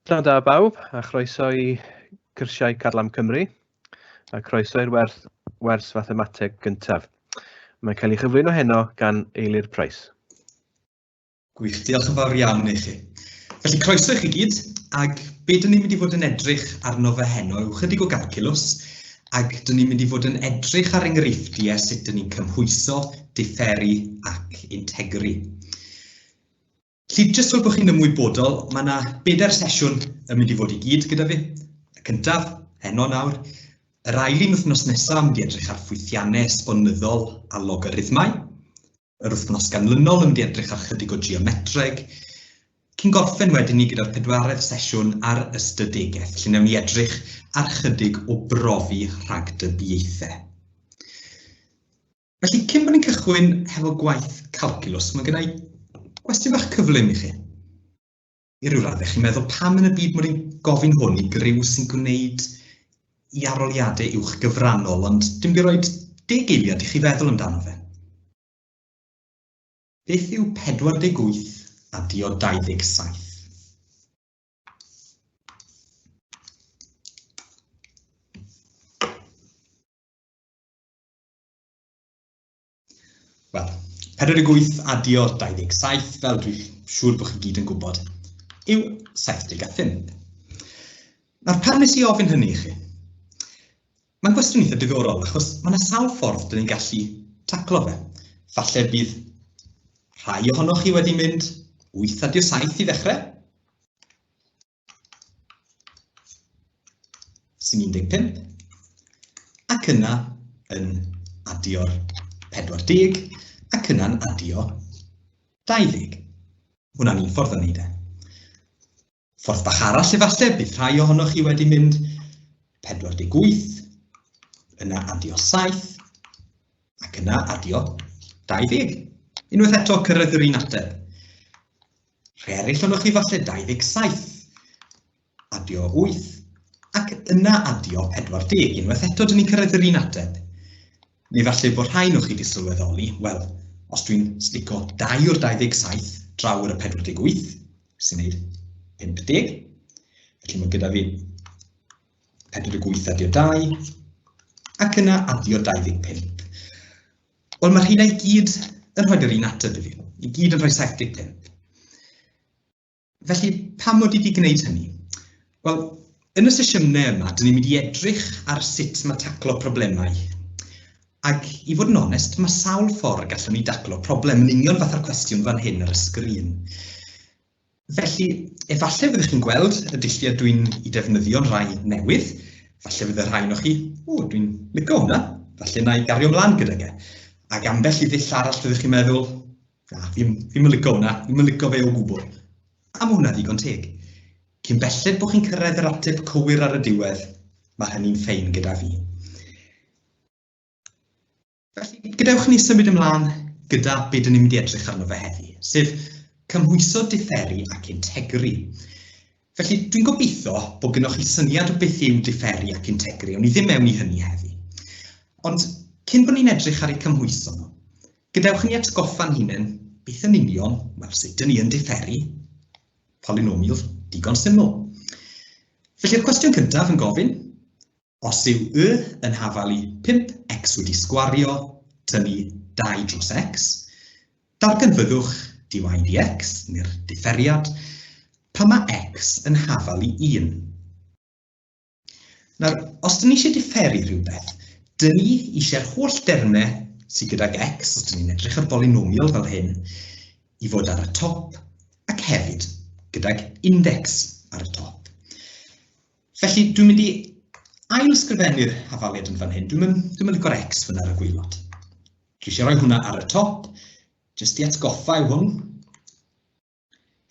Pnawn da bawb, a chroeso i cyrsiau Carlam Cymru, a croeso i'r werth, wers fathemateg gyntaf. Mae'n cael ei chyflwyno heno gan Eilir Price. Gwych, diolch yn fawr iawn i chi. Felly croeso i chi gyd, ac be dyn ni'n mynd i fod yn edrych arno fe heno yw chydig o galculws, ac dyn ni'n mynd i fod yn edrych ar enghreifftiau sut dyn ni'n cymhwyso, diferu ac integru. Felly, jyst fel bod chi'n ymwybodol, mae yna bedair sesiwn yn mynd i fod i gyd gyda fi. Y cyntaf, heno nawr. Yr ail un wythnos nesaf yn mynd i edrych ar ffwythiannau esbonyddol a logarithmau. Yr wythnos ganlynol yn mynd i edrych ar chydig o geometreg. Cyn gorffen wedyn ni gyda'r pedwaredd sesiwn ar ystydegaeth, lle wnawn ni edrych ar chydig o brofi rhagdybiaethau. Felly, cyn bod ni'n cychwyn hefo gwaith calculus, mae gen i gwestiwn bach cyflym i chi. I ryw raddau, chi'n meddwl pam yn y byd mod i'n gofyn hwn i griw sy'n gwneud i aroliadau uwch gyfrannol, ond dim di roed deg eiliad i chi feddwl amdano fe. Beth yw 48 adio 27? Wel, 48 adio 27, fel dwi'n siŵr bod chi gyd yn gwybod, yw 75. Nawr, pam nes i ofyn hynny i chi? Mae'n gwestiwn eitha diddorol, achos mae yna sawl ffordd dyn ni'n gallu taclo fe. Falle bydd rhai ohonoch chi wedi mynd 8 adio 7 i ddechrau, sy'n 15, ac yna yn adio'r 40, ac yna'n adio 20. Hwna'n un ffordd o wneud e. Ffordd bach arall efallai, bydd rhai ohonoch chi wedi mynd 48, yna adio 7, ac yna adio 20. Unwaith eto, cyrraedd yr un ateb. Rhai eraill ohonoch chi falle 27, adio 8, ac yna adio 40. Unwaith eto, dyn ni'n cyrraedd yr un ateb. Neu falle bod rhai nhw chi wedi sylweddoli, wel, os dwi'n stico 2 o'r 27 draw ar y 48, sy'n neud 50, felly mae gyda fi 48 adio 2, ac yna adio 25. Wel, mae'r rheina i gyd yn rhoi'r un ateb i fi, i gyd yn rhoi 75. Felly, pam mod i wedi gwneud hynny? Wel, yn y sesiynau yma, dyn ni'n mynd i edrych ar sut mae taclo problemau. Ac i fod yn onest, mae sawl ffordd gallwn ni daclo problem yn union fatha'r cwestiwn fan hyn ar y sgrin. Felly, efallai fyddwch chi'n gweld y dulliau dwi'n i defnyddio'n rhai newydd. Falle fydd y rhai o'ch chi, o, dwi'n licio hwnna, falle na i gario ymlaen gyda ge. Ac ambell i ddull arall fyddwch chi'n meddwl, na, fi'n fi licio hwnna, fi'n licio fe o gwbl. A mae hwnna ddigon teg. Cyn belled bod chi'n cyrraedd yr ateb cywir ar y diwedd, mae hynny'n ffein gyda fi. Felly, gadewch ni symud ymlaen gyda be dyn ni'n mynd i edrych arno fe heddi, sef cymhwyso diferu ac integru. Felly, dwi'n gobeithio bod gennych chi syniad o beth yw diferu ac integru, ond ni ddim mewn i hynny heddi. Ond cyn bod ni'n edrych ar eu cymhwyso nhw, gadewch ni atgoffa'n hunain beth yn union, wel, sut dyn ni yn diferu polynomials digon syml. Felly'r cwestiwn cyntaf yn gofyn, Os yw y yn hafal i 5x wedi sgwario, tynnu 2 dros x, darganfyddwch dy dx, neu'r diferiad, pan mae x yn hafal i 1. Nawr, os dyn ni eisiau diferu rhywbeth, dyn ni eisiau'r holl dermau sydd gydag x, os dyn ni'n edrych ar bolynomial fel hyn, i fod ar y top ac hefyd gydag index ar y top. Felly, dwi'n mynd i ail-ysgrifennu'r hafaliad yn fan hyn. Dwi'n mynd, dwi'n mynd lico'r X fyna ar y gwaelod. Dwi eisiau rhoi hwnna ar y top, jyst i atgoffa yw hwn.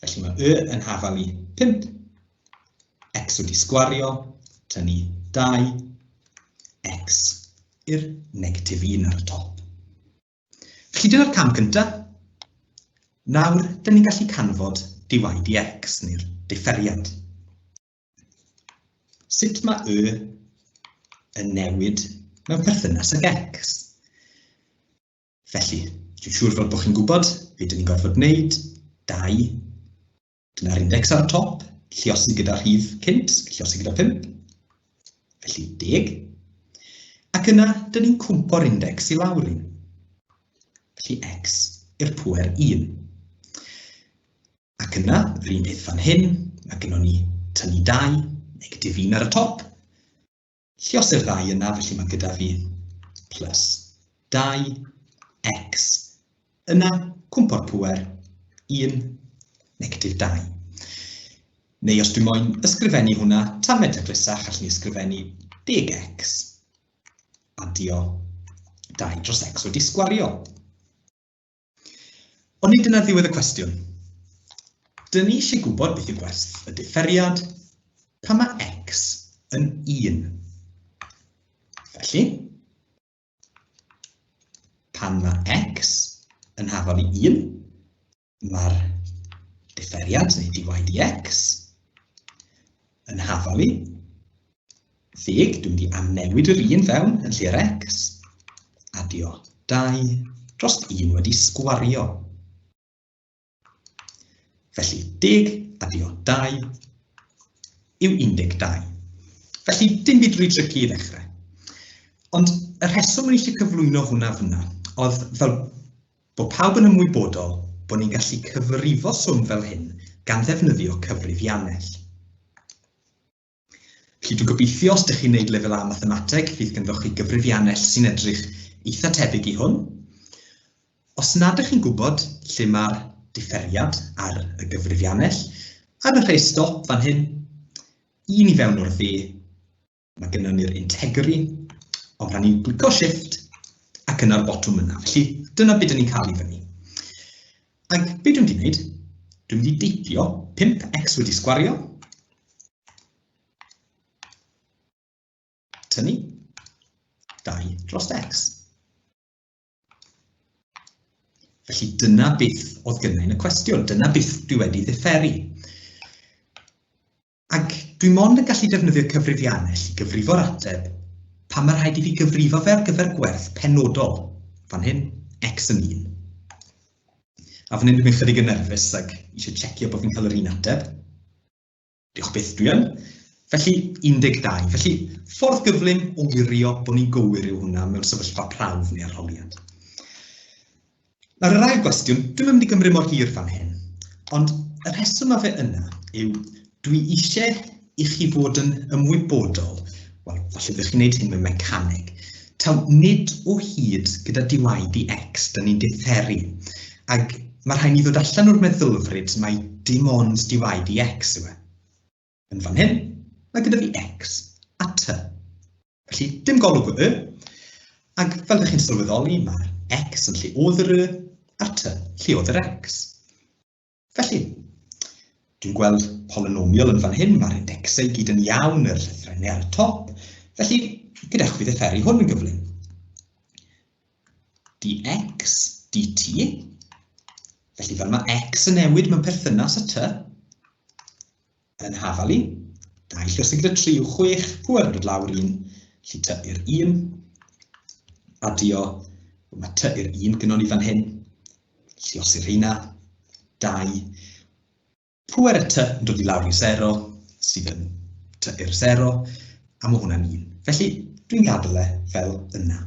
Felly mae y yn hafal i 5, x wedi sgwario, tynnu 2, x i'r negatif 1 ar y top. Felly dyna'r cam cyntaf. Nawr, dyn ni'n gallu canfod dy dx, neu'r diferiad. Sut mae y yn newid mewn perthynas ag x? Felly, dwi'n siŵr fel bod chi'n gwybod beth dyn ni'n gorfod wneud. 2, dyna'r index ar y top, Lliosi gyda rhif cynt, lliosi gyda 5, felly 10. Ac yna, dyn ni'n cwmpo'r index i lawr un. Felly x i'r pŵer 1. Ac yna, yr un peth fan hyn, mae gynnon ni tynnu 2, negatif 1 ar y top. Lliosi'r ddau yna, felly mae gyda fi plus 2 x. Yna, cwmpo'r pŵer, 1, negatif 2. Neu os dwi moyn ysgrifennu hwnna tamed taclusach, allwn ni ysgrifennu 10x adio 2 dros x wedi sgwario. Ond nid dyna ddiwedd y cwestiwn. Dyn ni eisiau gwybod beth yw gwerth y diferiad pan mae x yn 1. Felly, pan mae x yn hafal i 1, mae'r diferiad, neu dy dx, yn hafal i ddeg, dwi'n mynd i amnewid yr un fewn yn lle'r x, adio 2 dros 1 wedi sgwario. Felly deg adio 2 yw 12. Felly dim byd rhy tricky i ddechrau. Ond y rheswm o'n i eisiau cyflwyno hwnna fyna oedd fel bod pawb yn ymwybodol bod ni'n gallu cyfrifo swm fel hyn gan ddefnyddio cyfrifiannell. Felly dwi'n gobeithio os ydych chi'n gwneud lefel A mathemateg, fydd ganddoch chi gyfrifiannell sy'n edrych eitha tebyg i hwn. Os nad ydych chi'n gwybod lle mae'r diferiad ar y gyfrifiannell, ar y rhes stop fan hyn, un i fewn o'r dde, mae gennym ni'r integri, ond pan ni'n glicio shift ac yna'r botwm yna. Felly dyna beth dyn ni'n cael i fyny. Ac be dwi'n mynd i wneud? Dwi'n mynd i deipio 5x wedi sgwario, tynnu 2 dros x. Felly dyna beth oedd gynnau yn y cwestiwn, dyna beth dwi wedi ddifferu. Ac dwi mond yn gallu defnyddio cyfrifiannell i gyfrifo'r ateb pan mae rhaid i fi gyfrifo fe ar gyfer gwerth penodol, fan hyn, x yn 1. A fan hyn dwi'n chydig yn nerfus ac eisiau checio bod fi'n cael yr un ateb. Diolch byth dwi yn. Felly, 12. Felly, ffordd gyflym o wirio bod ni'n gywir yw hwnna mewn sefyllfa prawf neu arholiad. Nawr, yr ail gwestiwn, dwi'm yn mynd i gymryd mor hir fan hyn, ond y rheswm mae fe yna yw dwi eisiau i chi fod yn ymwybodol, wel, falle byddwch chi'n gwneud hyn mewn mecaneg, taw nid o hyd gyda dy dx dyn ni'n diferu, ac mae rhaid ni ddod allan o'r meddylfryd mai dim ond dy dx yw e. Yn fan hyn, mae gyda fi x a t. Felly, dim golwg o y. Ac fel ydych chi'n sylweddoli, mae'r x yn lle oedd yr y, a'r t lle oedd yr x. Felly, dwi'n gweld polynomial yn fan hyn, mae'r indexau i gyd yn iawn, yr llythrennau ar y top. Felly, gyda chwi ddifferu hwn yn gyflym. dx dt, felly fel mae x yn newid mewn perthynas â t, yn hafal i. 2 lluosog gyda 3 yw 6, pŵer yn dod lawr 1, felly t i'r 1. Adio, mae t i'r 1 gynnon ni fan hyn, lluosi'r rheina, 2. Pŵer y t yn dod i lawr i 0, sydd yn t i'r 0, a mae hwnna'n 1. Felly, dwi'n gadael e fel yna.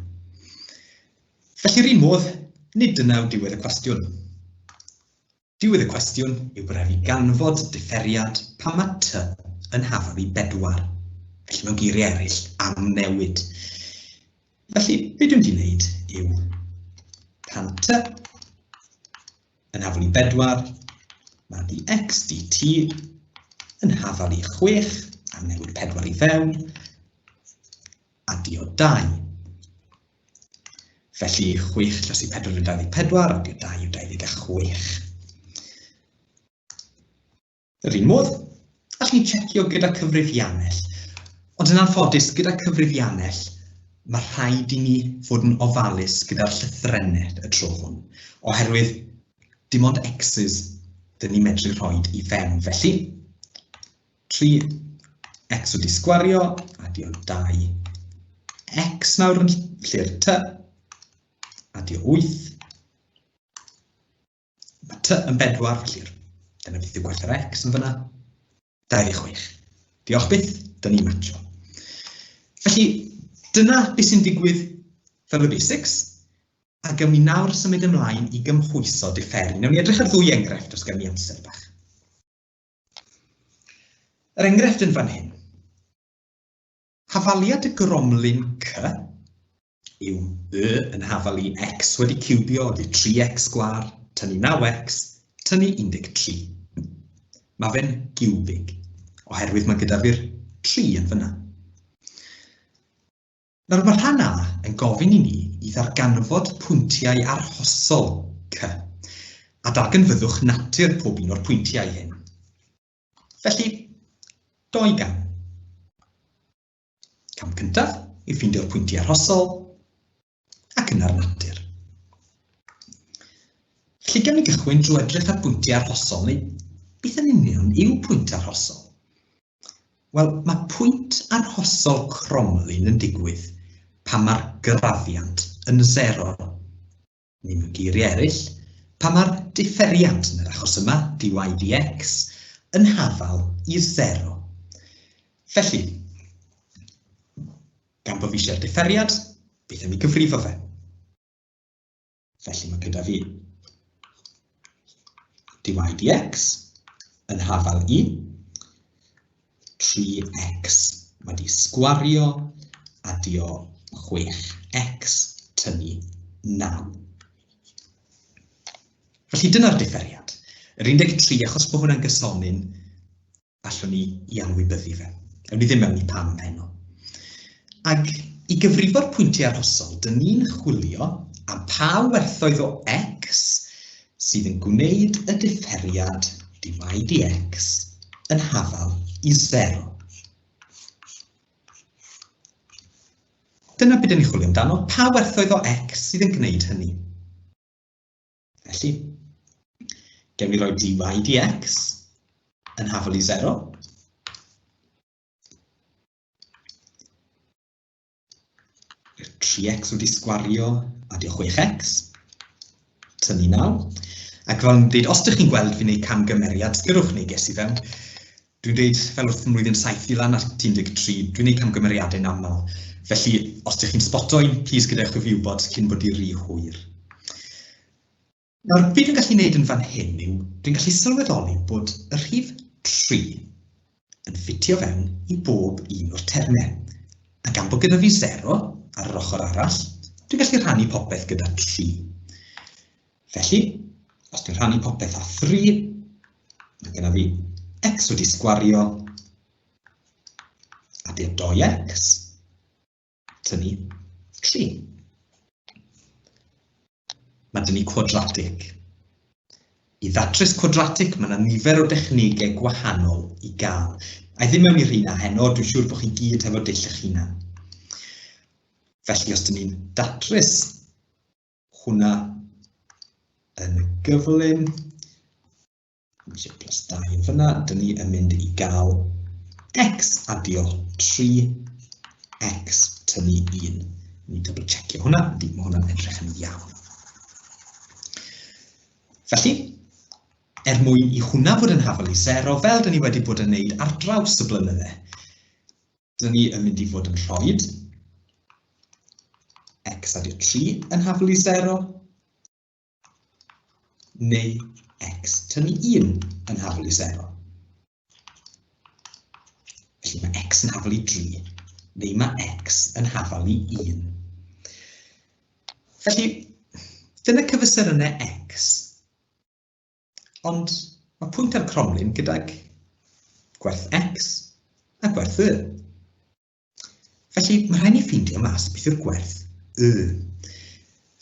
Felly'r un modd, nid dyna yw diwedd y cwestiwn. Diwedd y cwestiwn yw bod rhaid fi ganfod diferiad pan mae t yn hafal i bedwar. Felly mewn geiriau eraill, am newid. Felly, be dwi'n mynd i wneud yw pan t yn hafal i bedwar, mae dx dt yn hafal i 6, am newid pedwar i fewn, adio 2. Felly 6 lluosi 4 yw 24, adio 2 yw 26. Yr un modd, allwn ni checio gyda cyfrifiannell. Ond yn anffodus, gyda cyfrifiannell, mae rhaid i ni fod yn ofalus gyda'r llythrennau y tro hwn, oherwydd dim ond x's dyn ni'n medru rhoi i fewn. Felly, 3 x wedi sgwario, adio 2 x nawr yn lle'r t, adio 8. Mae t yn bedwar, felly dyna beth yw gwerth yr x yn fyna. 26. Diolch byth, dyn ni'n matcho. Felly, dyna beth sy'n digwydd fel y basics, a gawn ni nawr symud ymlaen i gymhwyso diferu. Nawn ni edrych ar ddwy enghraifft os gawn ni amser bach. Yr enghraifft yn fan hyn. Hafaliad y gromlin C yw y yn hafal i x wedi ciwbio ydy 3x sgwâr, tynnu 9x, tynnu 13. Mae fe'n giwbig, oherwydd mae gyda fi'r 3 yn fyna. Nawr mae rhan A yn gofyn i ni i ddarganfod pwyntiau arhosol C, a darganfyddwch natur pob un o'r pwyntiau hyn. Felly, doi gam. Cam cyntaf yw ffeindio'r pwyntiau arhosol ac yna'r natur. Felly, gawn ni gychwyn drwy edrych ar bwyntiau arhosol, neu beth yn union yw pwynt arhosol? Wel, mae pwynt arhosol cromlin yn digwydd pan mae'r graddiant yn sero. Neu mewn geiriau eraill, pan mae'r differiant, yn yr achos yma, dy dx, yn hafal i sero. Felly, gan bod fi eisiau'r differiad, beth am i gyfrifo fe? Felly mae gyda fi dy dx yn hafal i 3x. Mae di sgwario, adio 6x, tynnu 9. Felly dyna'r differiad. Yr 13, achos bod hwnna'n gysonyn, allwn ni i anwybyddu fe. Ewn ni ddim mewn i pam heno. Ac i gyfrifo'r pwyntiau arhosol, dyn ni'n chwilio am pa werthoedd o x sydd yn gwneud y differiad dy dx yn hafal i 0. Dyna beth dyn ni'n chwilio amdano, pa werthoedd o x sydd yn gwneud hynny. Felly, gewn ni roi dy dx yn hafal i 0. Yr 3x wedi sgwario, adio 6x, tynnu 9. Ac fel yn dweud, os ydych chi'n gweld fi'n gwneud camgymeriad, gyrwch neges i fewn. Dwi'n dweud, fel wrth mlwyddyn 7 i lan at 13, dwi'n gwneud camgymeriadau'n aml. Felly, os ydych chi'n sboto un, plis gadewch i fi wybod cyn bod i rhy hwyr. Nawr, be dwi'n gallu gwneud yn fan hyn yw, dwi'n gallu sylweddoli bod y rhif 3 yn ffitio fewn i bob un o'r termau. A gan bod gyda fi 0 ar yr ochr arall, dwi'n gallu rhannu popeth gyda 3. Felly, os dwi'n rhannu popeth â 3, mae gyda fi x wedi sgwario a 2x, tynnu 3. Mae dyn ni cwadratig. I ddatrys cwadratig, mae yna nifer o dechnegau gwahanol i gael. A i ddim mewn i'r rheina heno, dwi'n siŵr bod chi gyd hefo dull eich hunan. Felly, os dyn ni'n datrys hwnna yn gyflym, eisiau plus 2 yn fyna, dyn ni yn mynd i gael x adio 3, x tynnu 1. Ni double checio hwnna, ydy, mae hwnna'n edrych yn iawn. Felly, er mwyn i hwnna fod yn hafal i 0, fel dyn ni wedi bod yn neud ar draws y blynydde, dyn ni yn mynd i fod yn rhoi x adio 3 yn hafal i 0, neu x tynnu 1 yn hafal i 0. Felly mae x yn hafal i 3, neu mae x yn hafal i 1. Felly, dyna cyfystyrynnau x. Ond mae pwynt ar cromlin gydag gwerth x a gwerth y. Felly, mae rhaid ni ffeindio mas beth yw'r gwerth y.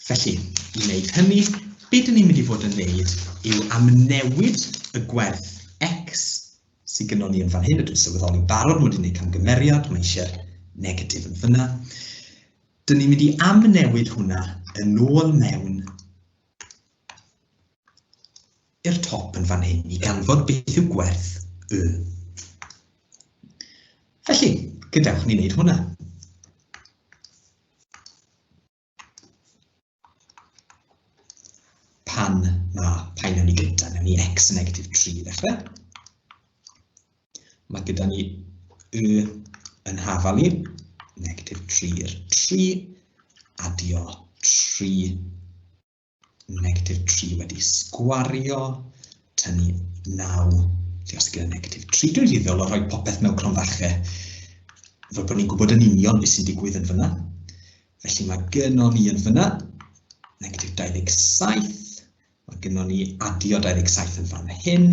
Felly, i wneud hynny, be dyn ni'n mynd i fod yn wneud yw amnewid y gwerth x sydd gynnon ni yn fan hyn, a dwi'n sylweddoli'n barod mod i'n gwneud camgymeriad, mae eisiau'r negatif yn fyna. Dyn ni'n mynd i amnewid hwnna yn ôl mewn i'r top yn fan hyn i ganfod beth yw gwerth y. Felly, gadewch ni wneud hwnna. Pan mae pa un ni gyntaf, newn ni x yn negatif 3 i ddechrau. Mae gyda ni y yn hafal i negatif 3 i'r 3, adio 3, negatif 3 wedi sgwario, tynnu 9, lluosi gyda negatif 3. Dwi'n rhyddiol o rhoi popeth mewn cromfachau, fel bod ni'n gwybod yn union beth sy'n digwydd yn fyna. Felly mae gynnon ni yn fyna negatif 27, mae gynnon ni adio 27 yn fan hyn,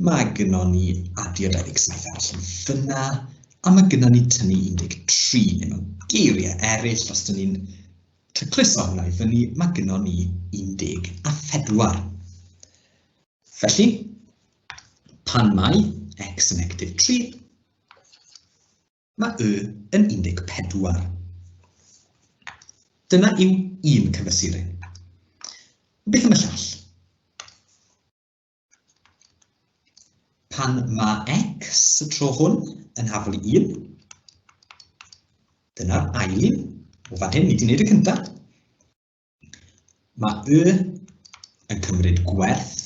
mae gynnon ni adio 27 arall yn fyna, a mae gynnon ni tynnu 13, neu mewn geiriau eraill, os dyn ni'n tacluso hwnna i fyny, mae gynnon ni 14. Felly, pan mae x yn negatif 3, Mae y yn 14. Dyna yw un cyfesuryn. Beth am y llall? Pan mae x y tro hwn yn haflu 1, dyna'r ail un. O fan hyn, ni wedi gwneud y cyntaf. Mae y yn cymryd gwerth.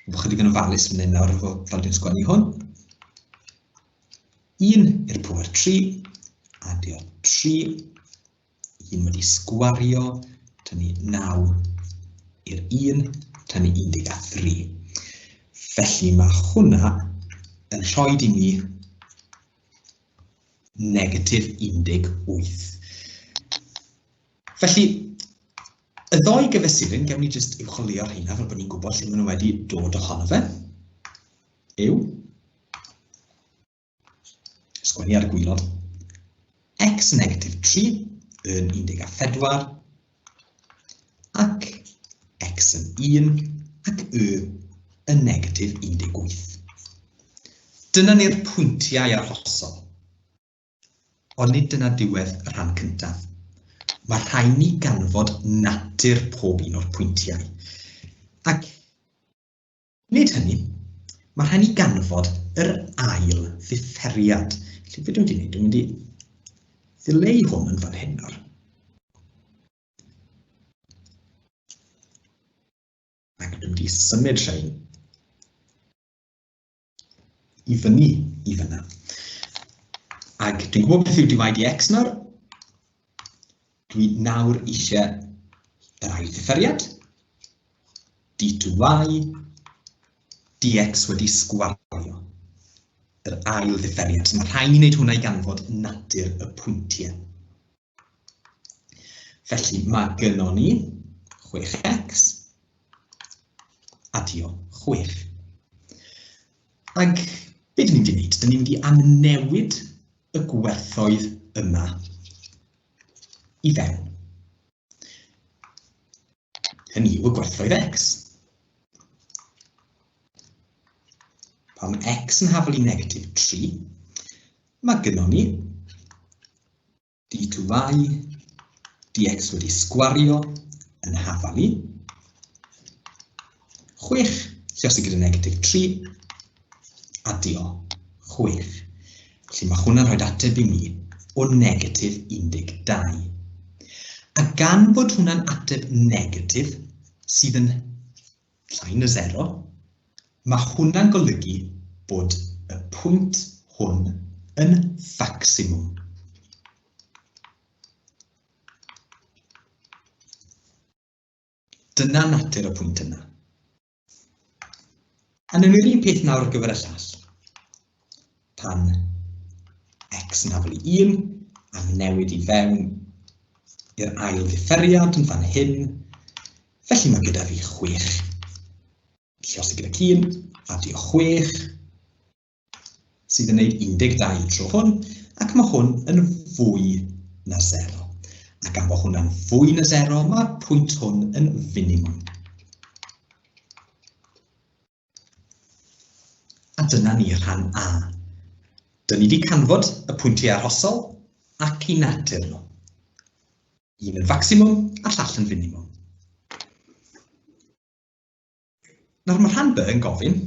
Bod chydig yn ofalus fan hyn nawr efo fel dwi'n sgwennu hwn. 1 i'r pwer 3, adio 3, 1 wedi sgwario, tynnu 9 i'r 1, tynnu 13. Felly mae hwnna yn rhoi i ni negatif 18. Felly, y ddoi gyfesuryn, gewn ni jyst uwcholeuo'r rheina fel bod ni'n gwybod lle maen nhw wedi dod ohono fe, yw, sgwennu ar y gwylod, x negatif 3 yn 14, ac x yn 1, ac y yn negatif 18. Dyna ni'r pwyntiau arhosol. Ond nid dyna diwedd y rhan cyntaf. Mae rhaid ni ganfod natur pob un o'r pwyntiau. Ac nid hynny, mae rhaid ni ganfod yr ail ddifferiad. Felly beth dwi'n mynd i wneud? Dwi'n mynd i ddileu hwn yn fan hyn nawr. Ac dwi'n mynd i symud rhain i fyny i fyna. Ac dwi'n gwybod beth yw dy dx nawr. Dwi nawr eisiau yr ail ddifferiad, d2y, dx wedi sgwario. Yr ail ddifferiad. So mae rhaid ni wneud hwnna i ganfod natur y pwyntiau. Felly mae gynnon ni 6x adio 6. Ac be dyn ni'n mynd i wneud? Dyn ni'n mynd i amnewid y gwerthoedd yma i fewn. Hynny yw y gwerthoedd x. Pan mae x yn hafal i negatif 3, mae gynnon ni d2y dx wedi sgwario yn hafal i 6, lluosi gyda negatif 3, adio 6. Felly mae hwnna'n rhoi ateb i mi o negatif 12. A gan bod hwnna'n ateb negatif sydd yn llai na 0, mae hwnna'n golygu bod y pwynt hwn yn facsimwm. Dyna natur y pwynt yna. A wnawn ni'r un peth nawr ar gyfer y llall. Pan x yn hafal i 1, a newid i fewn i'r ail ddifferiad yn fan hyn. Felly mae gyda fi 6. Lluosi gyda 1, adio 6, sydd yn gwneud 12 tro hwn, ac mae hwn yn fwy na 0. A gan bod hwnna'n fwy na 0, mae'r pwynt hwn yn finimwm. A dyna ni rhan A. Dyn ni wedi canfod y pwyntiau arhosol ac i natur nhw. Un yn facsimwm a llall yn finimwm. Nawr mae rhan B yn gofyn,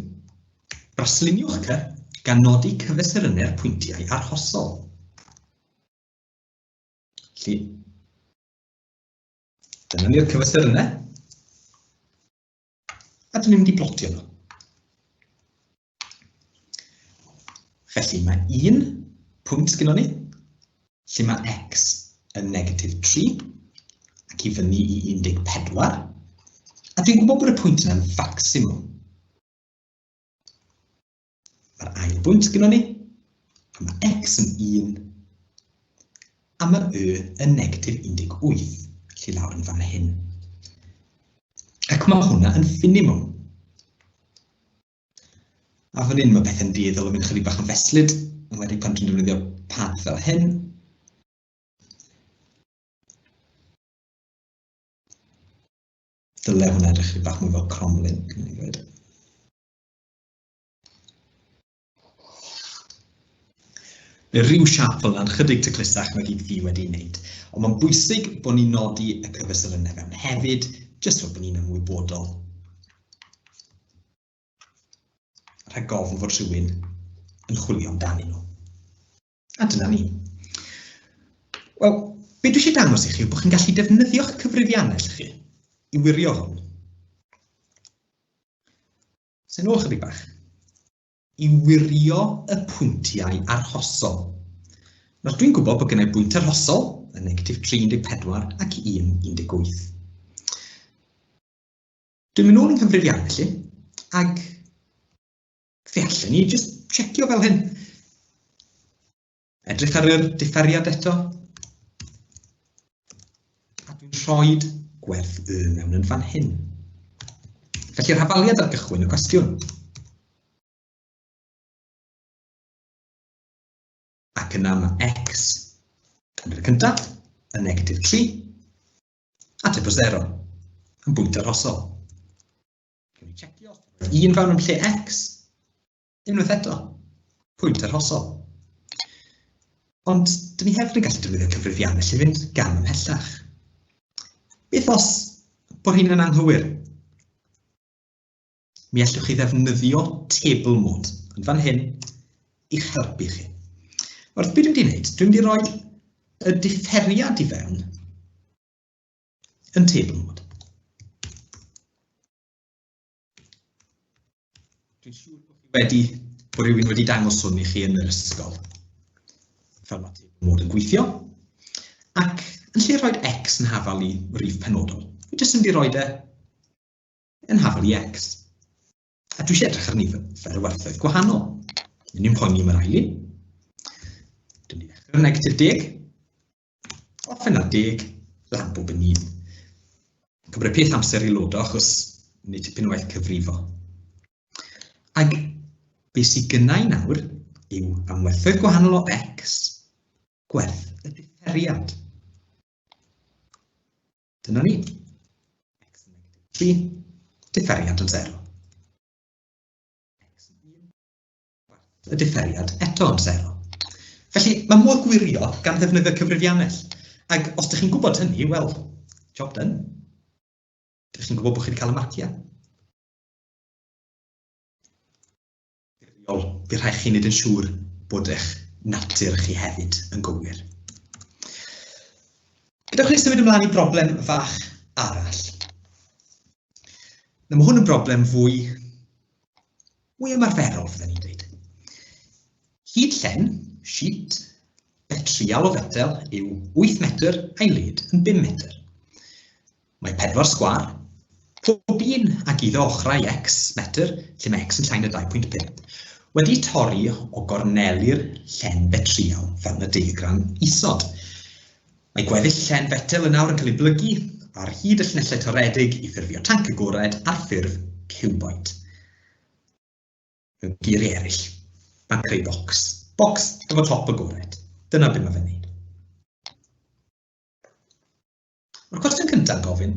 brasluniwch C gan nodi cyfesurynnau'r pwyntiau arhosol. Felly, dyna ni'r cyfesurynnau. A dyn ni'n mynd i blotio nhw. Felly mae un pwynt gyda ni, lle mae x yn negatif 3 ac i fyny i 14, a dwi'n gwybod bod y pwynt yna'n facsimwm. Mae'r ail bwynt gyda ni, a mae x yn 1, a mae y yn negatif 18, felly lawr yn fan hyn. Ac mae hwnna yn ffinimwm. A fan hyn mae pethau'n dueddol o fynd chydig bach yn feslyd, yn wedi pan dwi'n defnyddio pad fel hyn. Dyle hwnna edrych chydig bach mwy fel cromlin, cyn i ddweud. Neu rhyw siap fel yna'n chydig taclusach nag i fi wedi wneud. Ond mae'n bwysig bod ni'n nodi y cyfesurynnau fewn hefyd, jyst fel bod ni'n ymwybodol. Rhag ofn fod rhywun yn chwilio amdanyn nhw. A dyna ni. Wel, be dwi eisiau dangos i chi yw bod chi'n gallu defnyddio'ch cyfrifiannell chi i wirio hwn. Sy'n ôl chydig bach. I wirio y pwyntiau arhosol. Nawr dwi'n gwybod bod gennau bwynt arhosol yn negatif 3.14 ac 1.18. Dwi'n mynd nôl i'n nghyfrifiannell felly, ag fe allen ni jyst checio fel hyn. Edrych ar yr differiad eto. A dwi'n rhoi gwerth y mewn yn fan hyn. Felly'r hafaliad ar gychwyn y cwestiwn. Ac yna mae x yn y cyntaf yn negatif 3, Ateb o 0, yn bwynt arhosol. Cawn ni checio os un fewn yn lle x, unwaith eto, pwynt arhosol. Ond, dyn ni hefyd yn gallu defnyddio cyfrifiannell i fynd gam ymhellach. Beth os bod hyn yn anghywir? Mi allwch chi ddefnyddio table mode yn fan hyn i'ch helpu chi. Wrth beth dwi'n mynd i wneud, dwi'n mynd i roi y differiad i fewn yn table mode. Dwi'n siŵr bod chi wedi, bod rhywun wedi dangos hwn i chi yn yr ysgol. Fel mae table mode yn gweithio. Ac yn lle rhoi x yn hafal i rif penodol, dwi jyst yn mynd i roi e yn hafal i x. A dwi eisiau edrych ar nifer o werthoedd gwahanol. Yn ni'n poeni am yr ail un. Dwi'n mynd i ddechrau negatif 10. Offen ar 10, lan bob yn un. Cymryd peth amser i lodo achos nid tipyn o waith cyfrifo. Ac beth sydd gynnau nawr yw am werthoedd gwahanol o x, gwerth y differiad. Dyna ni. X yn negatif 3, differiad yn 0. X yn 1, gwerth y differiad eto yn 0. Felly, mae modd gwirio gan ddefnyddio cyfrifiannell. Ac os ydych chi'n gwybod hynny, wel, job done. Ydych chi'n gwybod bod chi wedi cael y marciau. Difrifol, bydd rhaid chi wneud yn siŵr bod eich natur chi hefyd yn gywir. Gadewch ni symud ymlaen i broblem fach arall. Nawr, mae hwn yn broblem fwy, mwy ymarferol, fydden ni'n dweud. Hyd llen, sheet, betrial o fetel yw 8 metr a'i led yn 5 metr. Mae pedwar sgwâr, pob un ag iddo ochrau x metr, lle mae x yn llai na 2.5, wedi torri o gorneli'r llen fetrial fel yn y diagram isod. Mae gweddill llen fetel yn awr yn cael ei blygu ar hyd y llinellau toredig i ffurfio tanc agored ar ffurf ciwboid. Mewn geiriau eraill, mae'n creu bocs. Bocs efo top agored. Dyna beth mae fe'n neud. Mae'r cwestiwn cyntaf yn gofyn,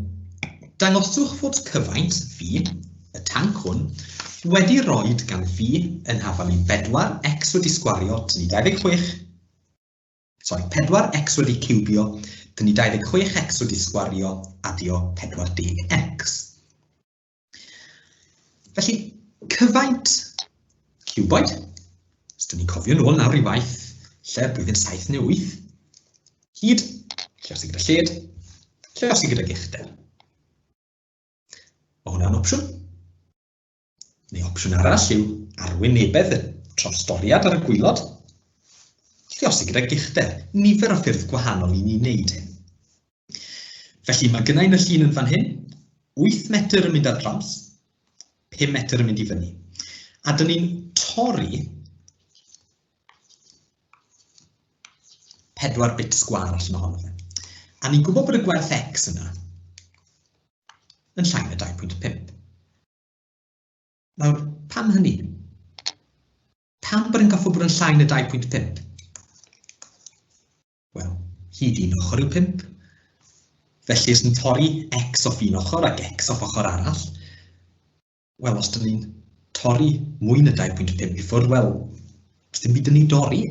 dangoswch fod cyfaint fi, y tanc hwn, wedi roed gan fi yn hafal i 4x wedi sgwario tynnu 26, sori, 4x wedi ciwbio tynnu 26x wedi sgwario adio 40x. Felly, cyfaint ciwboid, os dyn ni'n cofio nôl nawr i waith lle blwyddyn 7 neu 8, hyd, lluosi gyda lled, lluosi gyda uchder. Mae hwnna'n opsiwn. Neu opsiwn arall yw arwynebedd y Trawstoriad ar y gwaelod, lluosi gyda uchder, nifer o ffyrdd gwahanol i ni wneud hyn. Felly mae gynna i yn y llun yn fan hyn, 8 metr yn mynd ar draws, 5 metr yn mynd i fyny. A dyn ni'n torri 4 bit sgwâr allan ohono fe. A ni'n gwybod bod y gwerth x yna yn llai na 2.5. Nawr, pam hynny? Pam bod yn goffo bod yn llai na 2.5? Wel, hyd un ochr yw 5. Felly, os ni'n torri x off un ochr ac x off ochr arall, wel, os dyn ni'n torri mwy na 2.5 i ffwrdd, wel, dim byd yn ei dorri.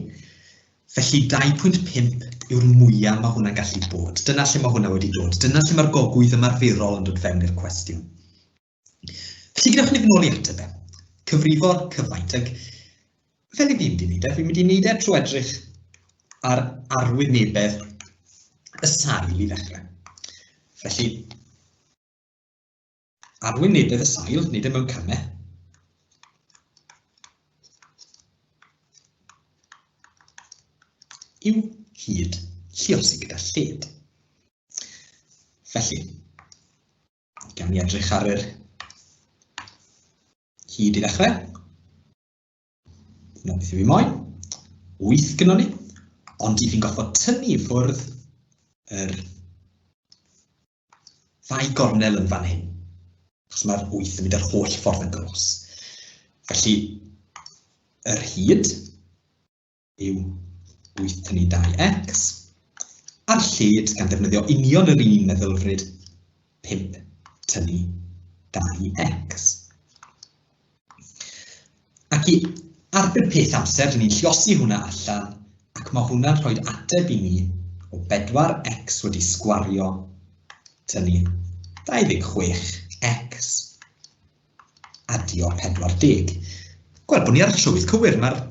Felly 2.5 yw'r mwyaf mae hwnna'n gallu bod. Dyna lle mae hwnna wedi dod. Dyna lle mae'r gogwydd ymarferol yn dod fewn i'r cwestiwn. Felly gadewch ni fynd nôl i ateb e. Cyfrifo'r cyfaint. Ac fel i fi'n mynd i wneud e, fi'n mynd i wneud e trwy edrych ar arwynebedd y sail i ddechrau. Felly, arwynebedd y sail, wneud e mewn camau. Yw hyd lluosi gyda lled. Felly, gawn ni edrych ar yr hyd i ddechrau. Dyna beth yw i moyn. 8 gynnon ni, ond i fi'n gorfod tynnu i ffwrdd yr ddau gornel yn fan hyn, achos mae'r 8 yn mynd yr holl ffordd yn gros. Felly, yr hyd yw 8 tynnu 2x, a'r lled, gan ddefnyddio union yr un meddylfryd, 5 tynnu 2x. Ac i arbed peth amser, dyn ni'n lliosi hwnna allan, ac mae hwnna'n rhoi ateb i ni o 4x wedi sgwario tynnu 26x adio 40. Gweld bod ni ar y trywydd cywir, mae'r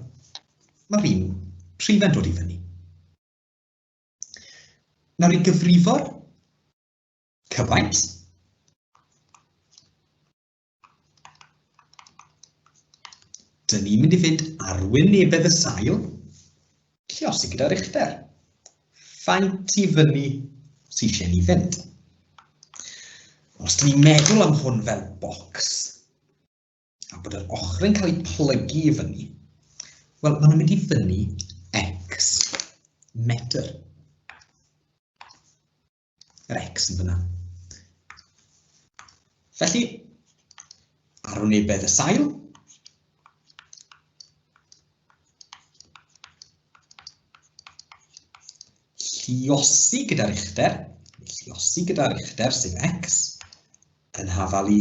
ma un rhifau'n dod i fyny. Nawr i gyfrifo'r cyfaint, dyn ni'n mynd i fynd arwynebedd y sail, lluosi gyda'r uchder. Faint i fyny sydd eisiau ni fynd? Os dyn ni'n meddwl am hwn fel bocs, a bod yr ochr yn cael ei plygu i fyny, wel, maen nhw'n mynd i fyny x metr. Yr x yn fyna. Felly, arwynebedd y sail, lluosi gyda'r uchder, lluosi gyda'r uchder sef x, yn hafal i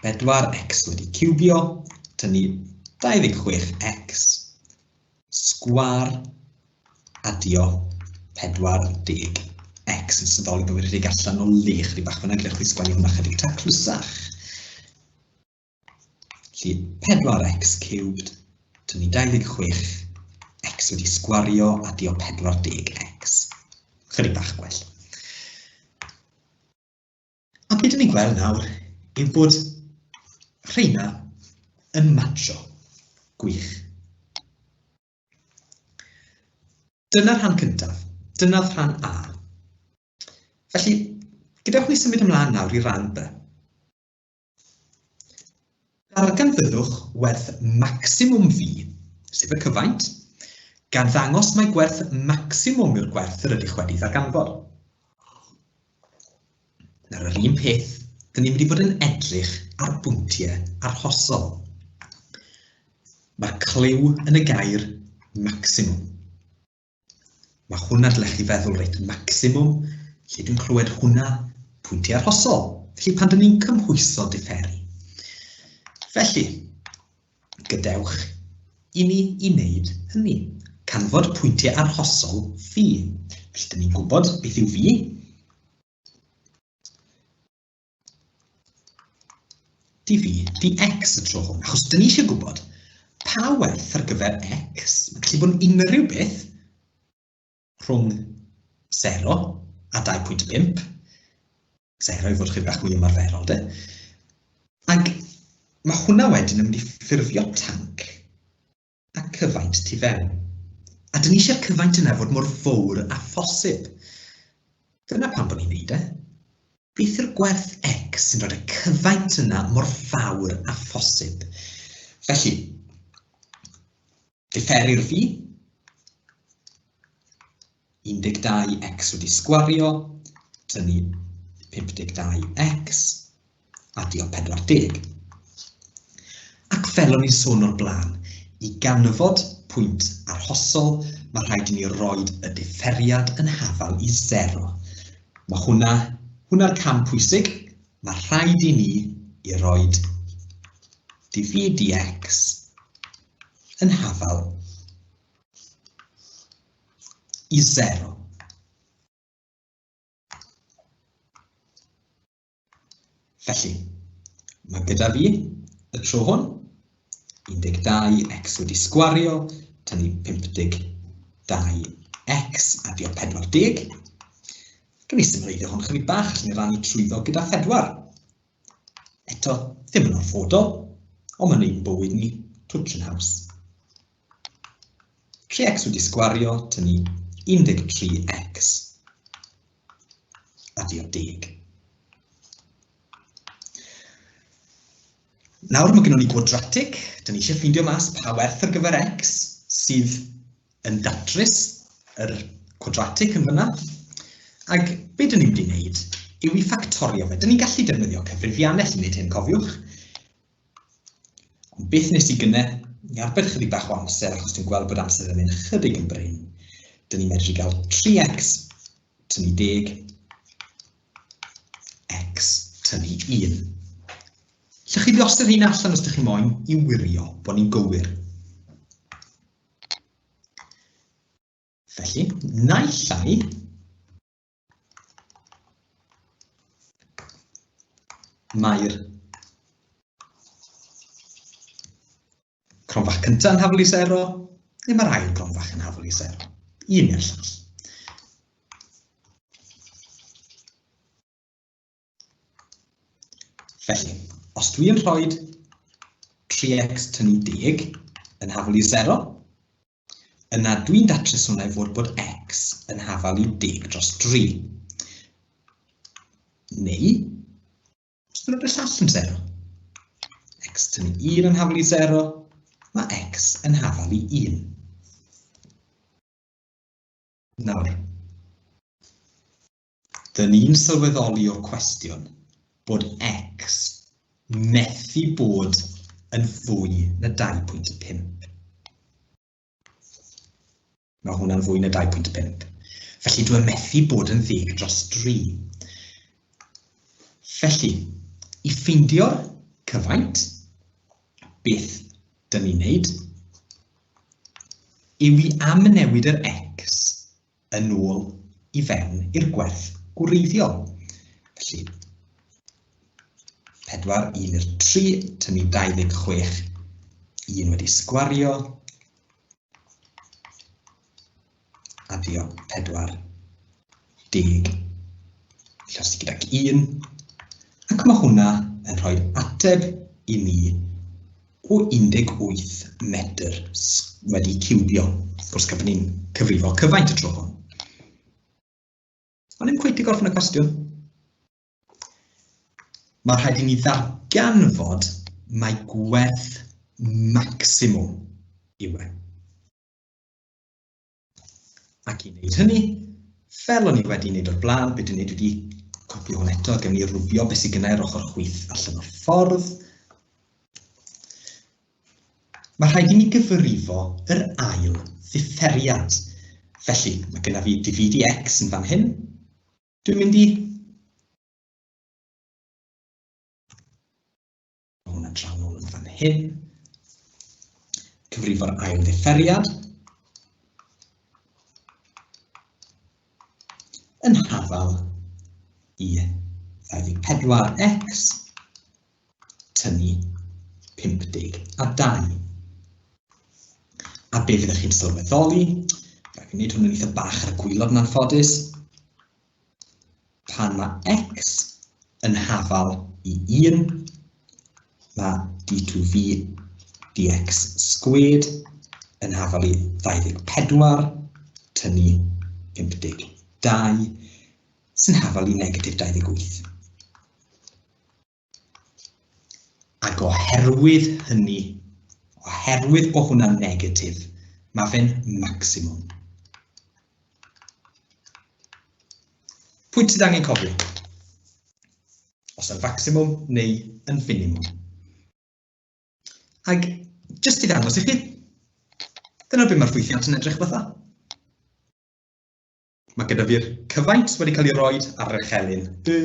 4x wedi ciwbio, tynnu 26x sgwâr adio 40x. Yn sylweddoli bod fi'n rhedeg allan o le chydig bach fyna, gadewch fi sgwennu hwnna chydig taclusach. Felly 4x cubed, tynnu 26x wedi sgwario adio 40x. Chydig bach gwell. A beth dyn ni'n gweld nawr yw bod rheina yn matcho. Gwych. Dyna'r rhan cyntaf. Dyna'r rhan A. Felly, gadewch ni symud ymlaen nawr i ran B. Darganfyddwch werth macsimwm V, sef y cyfaint, gan ddangos mai gwerth macsimwm yw'r gwerth yr ydych wedi ddarganfod. Nawr, yr un peth, dyn ni'n mynd i fod yn edrych ar bwyntiau arhosol. Mae'r cliw yn y gair macsimwm. Mae hwnna, dylech chi feddwl, reit, maximum, lle dwi'n clywed hwnna, pwyntiau arhosol. Felly pan dyn ni'n cymhwyso diferu. Felly, gadewch i ni i wneud hynny. Canfod pwyntiau arhosol phi. Felly, dyn ni'n gwybod beth yw phi. Dv dx y tro hwn, achos dyn ni eisiau gwybod pa werth ar gyfer x, mae'n gallu bod yn unrhyw beth rhwng 0 a 2.5, 0 i fod chydig bach mwy ymarferol de, ac Mae hwnna wedyn yn mynd i ffurfio tanc a cyfaint tu fewn. A dyn ni eisiau'r cyfaint yna fod mor fawr â phosib. Dyna pam bod ni'n neud e. Beth yw'r gwerth x sy'n rhoi y cyfaint yna mor fawr â phosib? Felly, diferi'r fi, 12x wedi sgwario, tynnu 52x, adio 40. Ac fel o'n i'n sôn o'r blaen, i ganfod pwynt arhosol, mae rhaid i ni roed y diferiad yn hafal i 0. Mae hwnna, hwnna'r cam pwysig. Mae rhaid i ni i roed dv dx yn hafal i 0. Felly, mae gyda fi y tro hwn 12x wedi sgwario, tynnu 52x adio 40. Dwi'n ei symleiddio hwn chydig bach, allan ni rannu trwyddo gyda 4. Eto, ddim yn orfodol, ond mae'n neud bywyd ni twtsh yn haws. 3x wedi sgwario, tynnu 13x adio 10. Nawr mae gennym ni gwadratig, dyn ni eisiau ffeindio mas pa werth ar gyfer x sydd yn datrys yr cwadratig yn fyna. Ac be dyn ni'n mynd i wneud yw i ffactorio fe. Dyn ni'n gallu defnyddio cyfrifiannell i wneud hyn, cofiwch. Ond beth nes i gynne, i arbed chydig bach o amser, achos dwi'n gweld bod amser yn mynd chydig yn brin, dyn ni'n medru gael 3x tynnu 10, x tynnu 1. Lle chi losur hyn allan os ydych chi moyn i wirio bod ni'n gywir. Felly, naill ai Mae'r cronfach cyntaf yn hafal i sero, neu mae'r ail gronfach yn hafal i sero. Un neu'r llall. Felly, os dwi yn rhoi 3x tynnu 10 yn hafal i 0, yna dwi'n datrys hwnna i fod bod x yn hafal i 10 dros 3. Neu, os dwi'n rhoi'r llall yn 0, x tynnu 1 yn hafal i 0, mae x yn hafal i 1. Nawr, Dyn ni'n sylweddoli o'r cwestiwn bod x methu bod yn fwy na 2.5. Mae hwnna'n fwy na 2.5. Felly dwi methu bod yn ddeg dros 3. Felly, i ffeindio'r cyfaint, beth dyn ni'n neud yw i amnewid yr x yn ôl i fewn i'r gwerth gwreiddiol. Felly, 4, 1 i'r 3, tynnu 26, 1 wedi sgwario, adio 4, 10, llosgi gydag 1, ac mae hwnna yn rhoi ateb i ni o 18 medr wedi ciwbio. Wrth gwrs, gan bod ni'n cyfrifo cyfaint y tro hwn. Ond ddim cweit i gorffen y cwestiwn. Mae rhaid i ni ddarganfod mai gwerth maximwm yw e. Ac i wneud hynny, fel o'n i wedi wneud o'r blaen, be dwi'n wneud wedi copio hwn eto, gen i rwbio beth sydd gynnau'r ochr chwith allan o'r ffordd. Mae rhaid i mi gyfrifo yr ail ddifferiad. Felly, mae gyda fi dvdx yn fan hyn. Dwi'n mynd i Mae hwnna'n draw nôl yn fan hyn. Cyfrifo'r ail ddifferiad. Yn hafal i 24x tynnu 52. A be fyddwch chi'n sylweddoli, rhaid i wneud hwn yn eitha bach ar y gwylod yn anffodus, pan mae x yn hafal i 1, Mae d2v dx squared yn hafal i 24 tynnu 52 sy'n hafal i negatif 28. Ac oherwydd hynny, oherwydd bod hwnna'n negatif, mae fe'n maximum. Pwynt sydd angen cofio? Os yn facsimwm neu yn finimwm. Ac jyst i ddangos i chi, dyna beth mae'r ffwythiant yn edrych fatha. Mae gyda fi'r cyfaint wedi cael ei roed ar yr echelin Y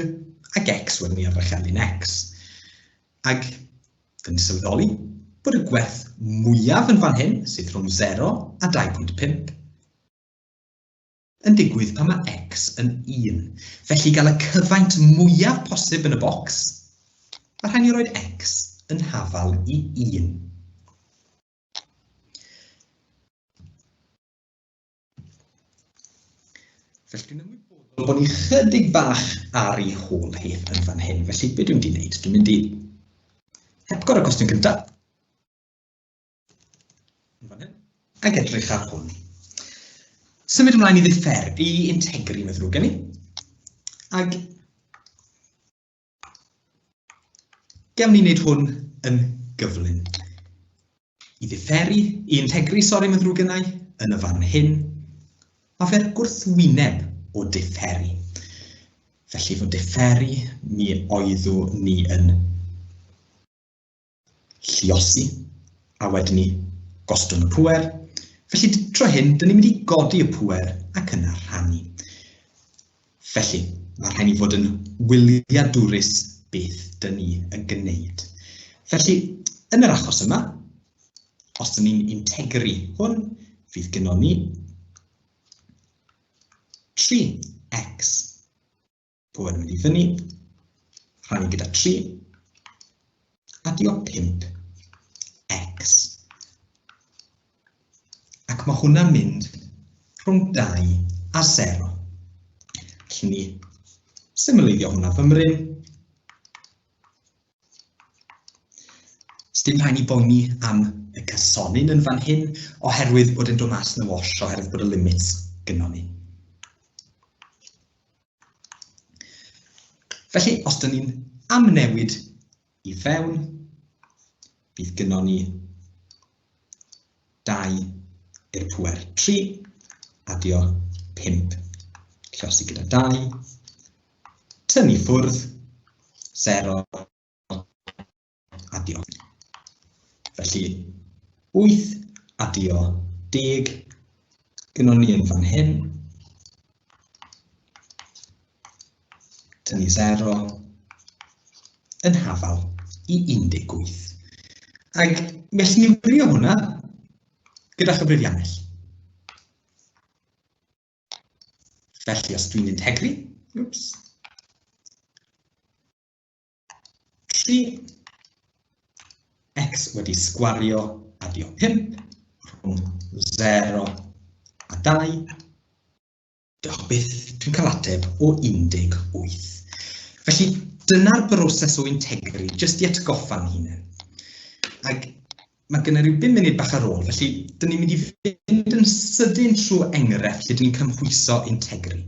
ac X wedyn ni ar yr echelin X. Ac dyn ni'n sylweddoli bod y gwerth mwyaf yn fan hyn, sydd rhwng 0 a 2.5, yn digwydd pan mae x yn 1. Felly i gael y cyfaint mwyaf posib yn y bocs, mae rhaid ni roed x yn hafal i 1. Felly dwi'n ymwybodol bod ni chydig bach ar ei hôl hi yn fan hyn. Felly beth dwi'n mynd i wneud? Dwi'n mynd i hepgor y cwestiwn cyntaf. Yn fan hyn. Ac edrych ar hwn. Symud ymlaen i ddiffer, i integri, mae'n ddrwg gen i. Ac Gewn ni wneud hwn yn gyflym. I ddifferu, i integru, sori, mae'n ddrwg gennau, yn y fan hyn, mae fe'r gwrthwyneb o diferu. Felly fod diferu, mi oeddwn ni yn lluosi, a wedyn ni gostwng y pŵer. Felly tro hyn, dyn ni'n mynd i godi y pŵer ac yna rhannu. Felly, mae rhaid ni fod yn wyliadwrus beth dyn ni yn gwneud. Felly, yn yr achos yma, os dyn ni'n integru hwn, fydd gynnon ni 3x Pŵer yn mynd i fyny, rhannu gyda 3, adio 5 x. Ac mae hwnna'n mynd rhwng 2 a 0. Allwn ni symleiddio hwnna fymryn. Sdim rhaid ni boeni am y cysonyn yn fan hyn, oherwydd bod e'n dod mas yn y wash, oherwydd bod y limits gynnon ni. Felly, os dyn ni'n amnewid i fewn, bydd gynnon ni 2 i'r pŵer 3, adio 5 llosi gyda 2, tynnu ffwrdd 0, adio. Felly, 8 adio 10, gynnon ni yn fan hyn, tynnu 0, yn hafal i 18. Ac mi allwn ni wirio hwnna gyda chyfrifiannell. Felly, os dwi'n integru, whoops, 3, x wedi sgwario adio 5 rhwng 0 a 2. Diolch byth, dwi'n cael ateb o 18. Felly, dyna'r broses o integru, jyst i atgoffa'n hunain. Ac Mae gen i ryw bum munud bach ar ôl, felly dyn ni'n mynd i fynd yn sydyn trwy enghraifft lle dyn ni'n cymhwyso integri.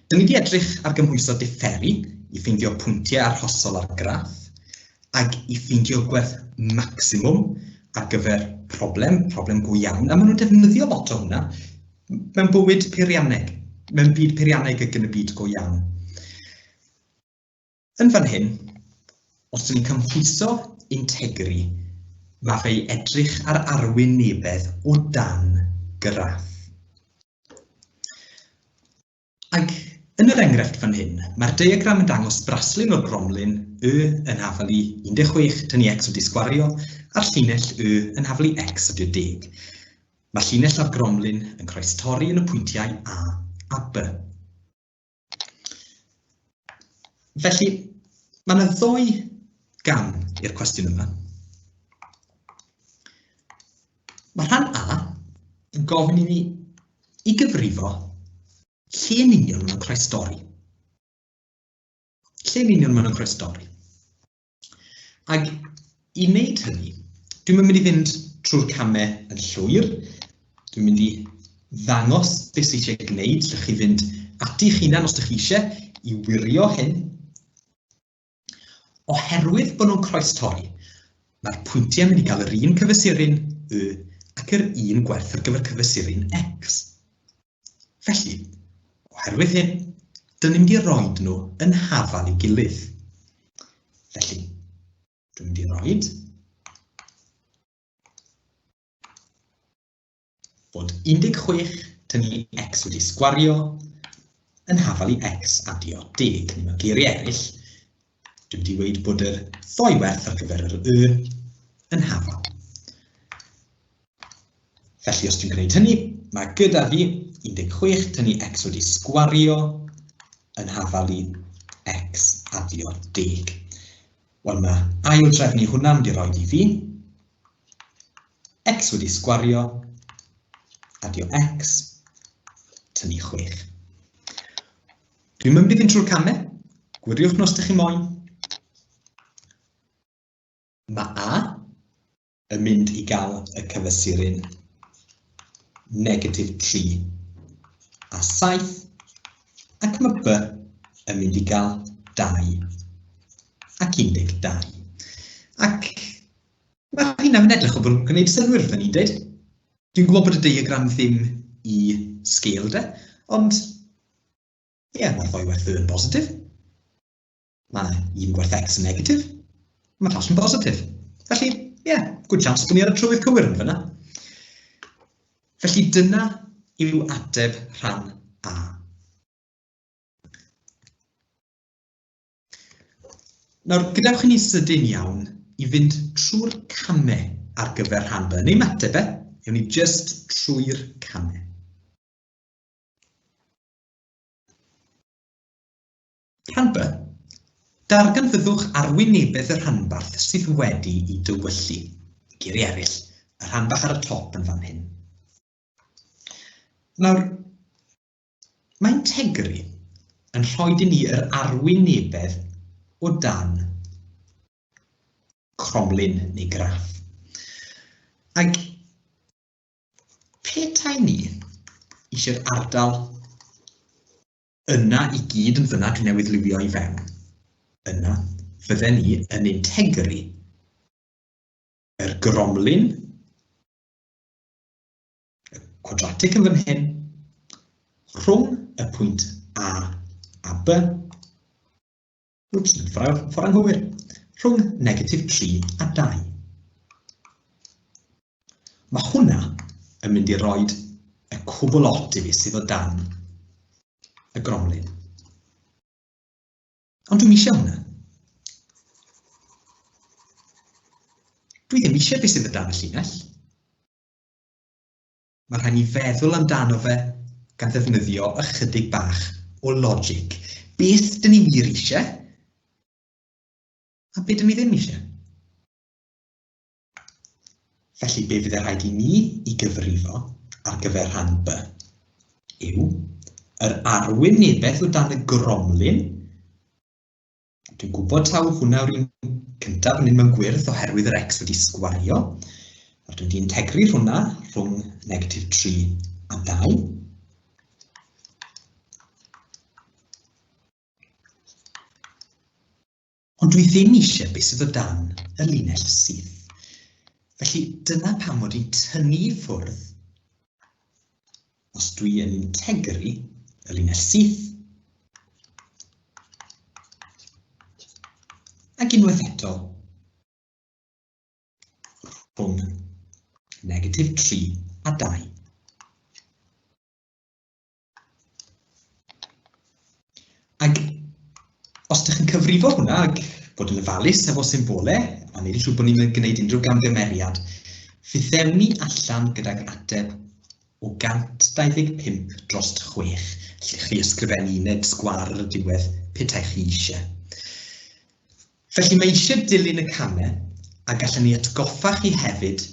Dyn ni wedi edrych ar gymhwyso diferu i ffeindio pwyntiau arhosol ar graff, ac i ffeindio gwerth maximwm ar gyfer problem, problem go iawn, a maen nhw'n defnyddio lot o hwnna mewn bywyd peirianneg, mewn byd peirianneg ac yn y byd go iawn. Yn fan hyn, os dyn ni'n cymhwyso integri, mae fe i edrych ar arwynebedd o dan graff. Ac yn yr enghraifft fan hyn, mae'r diagram yn dangos braslun o'r gromlin Y yn hafal i 16 tynnu x wedi sgwario, a'r llinell Y yn hafal i x ydyw deg. Mae llinell a'r gromlin yn croestorri yn y pwyntiau A a B. Felly, mae yna ddoi gam i'r cwestiwn yma. Mae rhan A yn gofyn i ni i gyfrifo lle yn union maen nhw'n croestorri. Lle yn union maen nhw'n croestorri. Ac I wneud hynny, dwi'm yn mynd i fynd trwy'r camau yn llwyr. Dwi'n mynd i ddangos beth sydd eisiau gwneud. Llwch chi fynd ati eich hunan os ydych chi eisiau i wirio hyn. Oherwydd bod nhw'n croestorri, mae'r pwyntiau yn mynd i gael yr un cyfesuryn y ac yr un gwerth ar gyfer cyfesuryn x. Felly, oherwydd hyn, dyn ni'n mynd i roed nhw yn hafal i'w gilydd. Felly, dwi'n mynd i roed bod 16 tynnu x wedi sgwario yn hafal i x adio 10. Neu mewn geiriau eraill, dwi'n mynd i weid bod yr ddoi werth ar gyfer yr y yn hafal. Felly, os dwi'n gwneud hynny, mae gyda fi 16 tynnu x wedi sgwario yn hafal i x adio 10. Wel, mae ail drefnu hwnna'n mynd i roed i fi x wedi sgwario, adio x, tynnu 6. Dwi'n mynd i fynd trwy'r camau, gwiriwch nhw os ydych chi moyn. Mae A yn mynd i gael y cyfesuryn negatif 3 a 7, ac mae B yn mynd i gael 2 ac 12. Ac mae hynna'n edrych o bod yn gwneud synnwyr, fydden ni'n dweud. Dwi'n gwybod bod y diagram ddim i scale de, ond ie, yeah, mae'r ddoi werth y yn bositif. Mae un gwerth x yn negatif, mae'r llall yn bositif. Felly, ie, yeah, good chance bod ni ar y trywydd cywir yn fyna. Felly dyna yw ateb rhan A. Nawr, gadewch i ni sydyn iawn i fynd trwy'r camau ar gyfer rhan B. Neu mateb e, ewn ni just trwy'r camau. Rhan B. Darganfyddwch arwynebedd y rhanbarth sydd wedi i dywyllu. Geiriau eraill, y rhan bach ar y top yn fan hyn. Nawr, Mae Integri yn rhoi i ni yr arwynebedd o dan cromlin neu graff. Ac petai ni eisiau'r ardal yna i gyd yn fyna dwi newydd liwio i fewn, yna fydden ni yn integru yr gromlin y cwadratig yn fan hyn, rhwng y pwynt A a B, wps, ffordd, ffordd anghywir, rhwng negatif 3 a 2. Mae hwnna yn mynd i roed y cwbl lot i fi sydd o dan y gromlin. Ond dwi'm eisiau hwnna. Dwi ddim eisiau beth sydd o dan y llinell. Mae rhaid ni feddwl amdano fe gan ddefnyddio ychydig bach o logic. Beth dyn ni wir eisiau? A beth dyn ni ddim eisiau? Felly, be fydd rhaid i ni i gyfrifo ar gyfer rhan B yw yr arwynebedd o dan y gromlin. Dwi'n gwybod taw hwnna yw'r un cyntaf yn un mewn gwyrdd oherwydd yr x wedi sgwario. A dwi'n di integru hwnna rhwng negatif 3 a 2. Ond dwi ddim eisiau beth sydd o dan y linell syth. Felly dyna pam mod i'n tynnu i ffwrdd os dwi yn integru y linell syth ac unwaith eto rhwng negatif 3 a 2. Ac os ydych chi'n cyfrifo hwnna ac bod yn ofalus efo symbole, a wneud yn siŵr bod ni'n gwneud unrhyw gamgymeriad, fe ddewn ni allan gydag ateb o 125 dros 6. Lle chi ysgrifennu uned sgwâr ar y diwedd petai chi eisiau. Felly mae eisiau dilyn y camau a gallwn ni atgoffa chi hefyd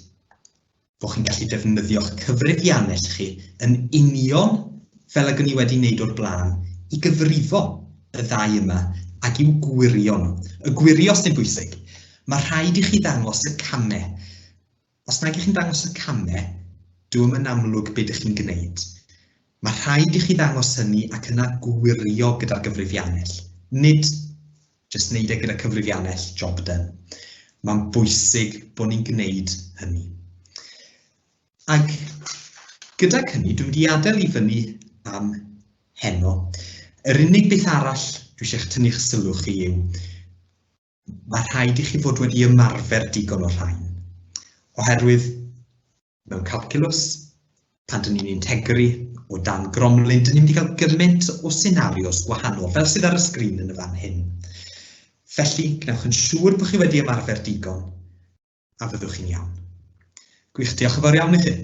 bod chi'n gallu defnyddio'ch cyfrifiannell chi yn union fel ag o'n i wedi wneud o'r blaen i gyfrifo y ddau yma ac i'w gwirio nhw. Y gwirio sy'n bwysig. Mae rhaid i chi ddangos y camau. Os nag ych chi'n dangos y camau, dyw e'm yn amlwg be dych chi'n gwneud. Mae rhaid i chi ddangos hynny ac yna gwirio gyda'r gyfrifiannell. Nid jyst wneud e gyda cyfrifiannell, job done. Mae'n bwysig bod ni'n gwneud hynny. Ac gydag hynny, dwi'n mynd i adael i fyny am heno. Yr unig beth arall dwi eisiau eich tynnu'ch sylw chi yw, mae rhaid i chi fod wedi ymarfer digon o'r rhain. Oherwydd mewn calculus, pan dyn ni'n integru o dan gromlin, dyn ni'n mynd i gael gymaint o senarios gwahanol, fel sydd ar y sgrin yn y fan hyn. Felly, gwnewch yn siŵr bod chi wedi ymarfer digon, a fyddwch chi'n iawn. Gwych, diolch yn fawr iawn i chi.